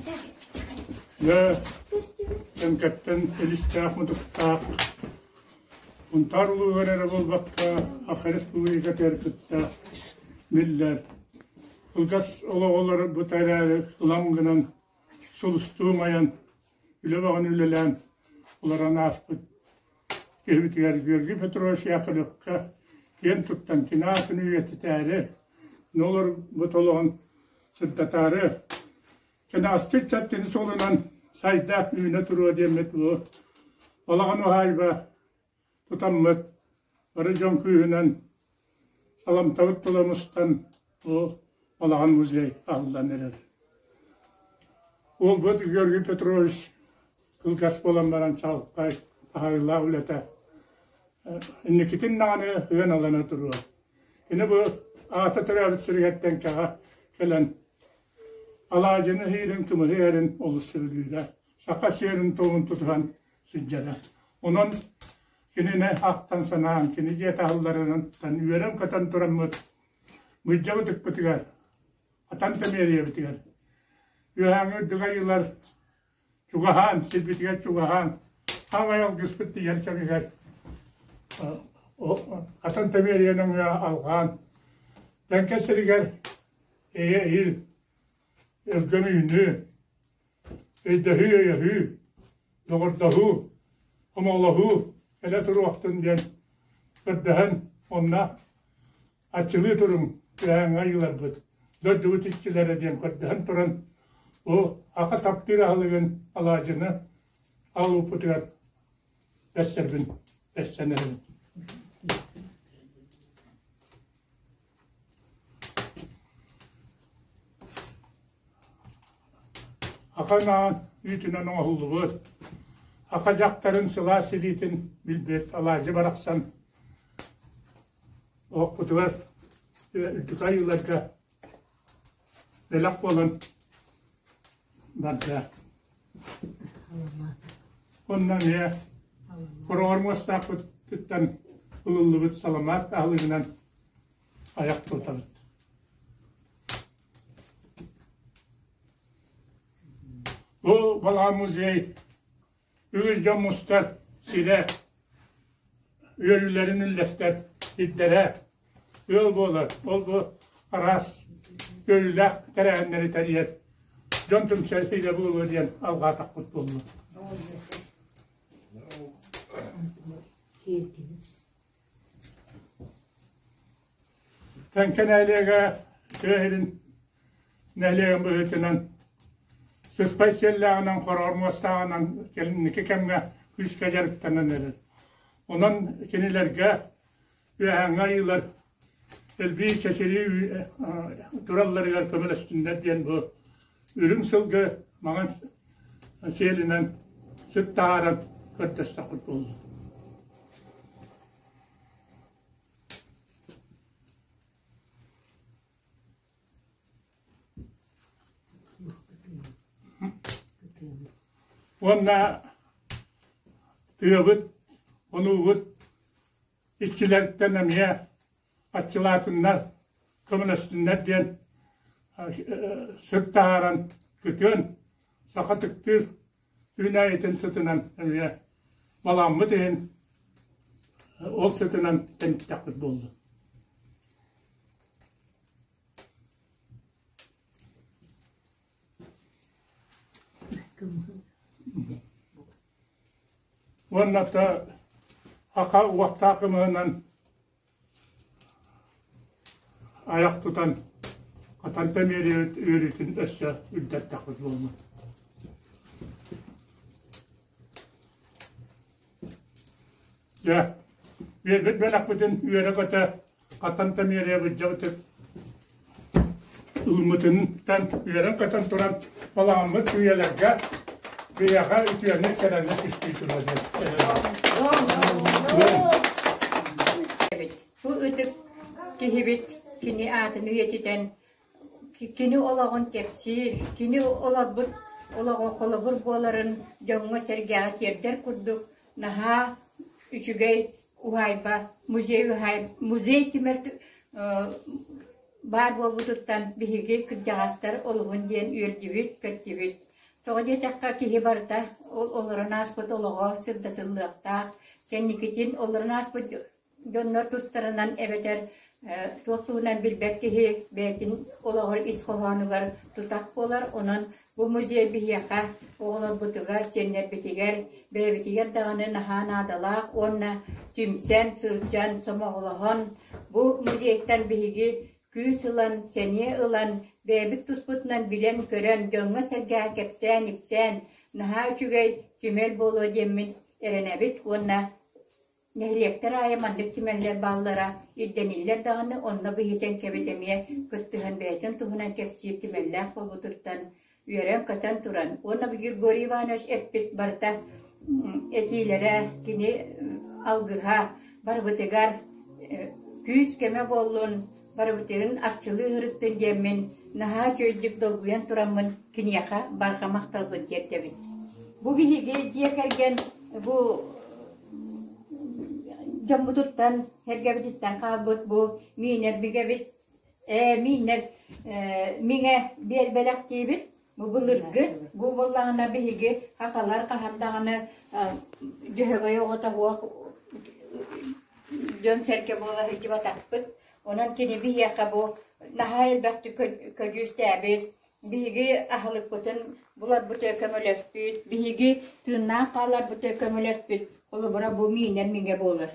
Дьэ, Тэҥкэттэн илистээх-мутуктаах Сунтаар улууһугар эрэ буолбакка, Саха Республикатыгар кытта биллэр. Кылгас олоҕу бу эрээри ылан гынан сулустуу умайан, үлэ бөҕөнү үлэлээн олорон ааспыт киһибитигэр Георгий Петрович Яковлевка киэн туттан кини аатын үйэтитээри, олорбут олоҕун сырдатаары Кэнэҕэски ыччат кини суолунан сайда, үүнэ туруо диэммит бу балаҕан уһаайба тутаммыт, бары дьон күүһүнэн саламтабыт тула мустан бу балаҕан музей аһыллан эрэр. Уолбут Георгий Петрович кылгас буолан баран чаҕылхай таһаарыылаах үлэтэ инникитин даҕаны ыаналана туруо. Кини бу аата төрөөбүт сиригэр Тэҥкэҕэ кэлэн Алаадьыны иһиирин, кымыһы иһэрин олус сөбүлүүрэ. Саха сиэрин-туомун тутуһан сылдьара. Онон кинини ахтан-санаан, кини дьиэтэ аһылларынан үөрэн-көтөн тураммыт Мыдьабыт ыкпытыгар, Атан Тэмиэрийэбитигэр, үөһээҥҥи үрдүк айыылар чугаһаан, сирбитигэр чугаһаан, хаамай алгыспыт тиийэр кэмигэр Хатан Тэмиэрийэ нөҥүө алҕаан, Тэҥкэ сиригэр эйэ-ил, өлгөм үүнүү, өйдөһүү-өйөһүү, доҕордоһуу, хомоҕолоһуу кэлэ туруохтун диэн көрдөһөн уонна аччылыы туруҥ, үөһээҥҥи айыыларбыт, дойдубут иччилэрэ диэн көрдөһөн туран, бу аха таптыыр аһылыгын алаадьыны аҕалбыппытыгар бэссэрбин бэссэн эрэбин. Ахан аан үүтүнэн оҥоһуллубут, аха дьахтарын сылаас илиитин билбит алаадьы барахсан оһохпутугар үрдүк айыыларга бэлэх буолан барда. Онно эмиэ хороҕор муостаахпытыттан ылыллыбыт саламаат аһылыгынан айах тутабыт. Бу балаҕан музей үгүс дьон мустар сирэ, үөрүүлэрин үллэстэр сирдэрэ, ыал буолар, ол бу араас үөрүүлээх тэрээһиннэри тэрийэр дьон түмсэр сирэ буолуо диэн алҕаатахпыт буолла. Тэҥкэ нэһилиэгэ тыа сирин нэһилиэгин быһыытынан сыспай сиэллээҕинэн, хороҕор муостааҕынан кэлинники кэмҥэ күүскэ дьарыктанан эрэр. Онон кинилэргэ үөһээҥҥи айыылар элбии чэчирии туралларыгар көмөлөстүннэр диэн бу үрүҥ сылгы маҥан сиэлинэн сыт таһааран көрдөстөхпүт буолла. Уонна тыабыт, хонуубут иччилэриттэн эмиэ аччылаатыннар, көмөлөстүннэр диэн сыт таһааран кытыан саха тыктыыр үүнээйитин сытынан эмиэ балааммыт иһин ол сытынан тэниттэхпит буолла. Уонна аха уохтаах кымыһынан айах тутан хатан тэмиэрийэбит үөрүүтүн өссө үрдэттэхпит буолла. Дьэ, биэрбит бэлэхпитин үөрэ-көтө хатан тэмиэрийэбит дьабытык ылыммытыттан үөрэн-көтөн туран балаҕаммыт үйэлэргэ биһиэхэ үтүөнү кэрэни түстүү туруо диэн Бу ытык киһибит кини аатын үйэтитэн кини олоҕун кэпсиир, кини олорбут олоҕо холобур буоларын дьоҥҥо-сэргэҕэ тиэрдэр курдук наһаа үчүгэй уһаайба, музей музей түмэр баар буолбутуттан биһиги кырдьаҕастар олуһун диэн үөрдүбүт-көттүбүт. Тоҕо диэтэххэ, киһи барыта ол олорон ааспыт олоҕо сырдатыллыахтаах, кэнникитин олорон ааспыт дьоннор тустарынан эбэтэр туох туһунан билбэт киһи бэйэтин олоҕор ис хоһоонугар тутах буолар. Онон бу музей биһиэхэ, оҕолорбутугар, сиэннэрбитигэр, бэйэбитигэр даҕаны наһаа наадалаах уонна түмсэн, сылдьан, сомоҕолоһон бу музейтан биһиги күүс ылан, сэниэ ылан, бэйэбит туспутунан билэн-көрөн, дьоҥҥо-сэргэҕэ кэпсээн-ипсээн, наһаа үчүгэй түмэл буолуо диэммин эрэнэбит уонна нэһилиэктэр аайы маннык түмэллэр бааллара ирдэниллэр даҕаны, онно быһыытын кэбит эмиэ кыттыһан бэйэтин туһунан кэпсиир түмэллээх буолбутуттан үөрэн-көтөн туран уонна Григорий Иванович эппит барыта этиилэрэ, кини алгыһа барыбытыгар күүс-көмө буоллун, барыбытын арчылыы ыһырыттын диэммин наһаа үчүгэйдик долгуйан тураммын киниэхэ барҕа махталбын тиэрдэбин. Бу биһиги дьиэ кэргэн бу дьоммутуттан, эргэбититтэн хаалбыт бу миинэр бигэбит миинэр миҥэ биэрбэлэхтиибит. Бу былыргы, бу буоллаҕына биһиги хахалар хаһан даҕаны дьөһөгөй оҕото суох дьон-сэргэ буола сылдьыбатахпыт. Онон кини биһиэхэ бу наһаа элбэхтик көдьүүстээбит, биһиги аһылыкпытын буларбытыгар көмөлөспүт, биһиги тыыннаах хааларбытыгар көмөлөспүт. Холобура, бу миинэр миҥэ буолар.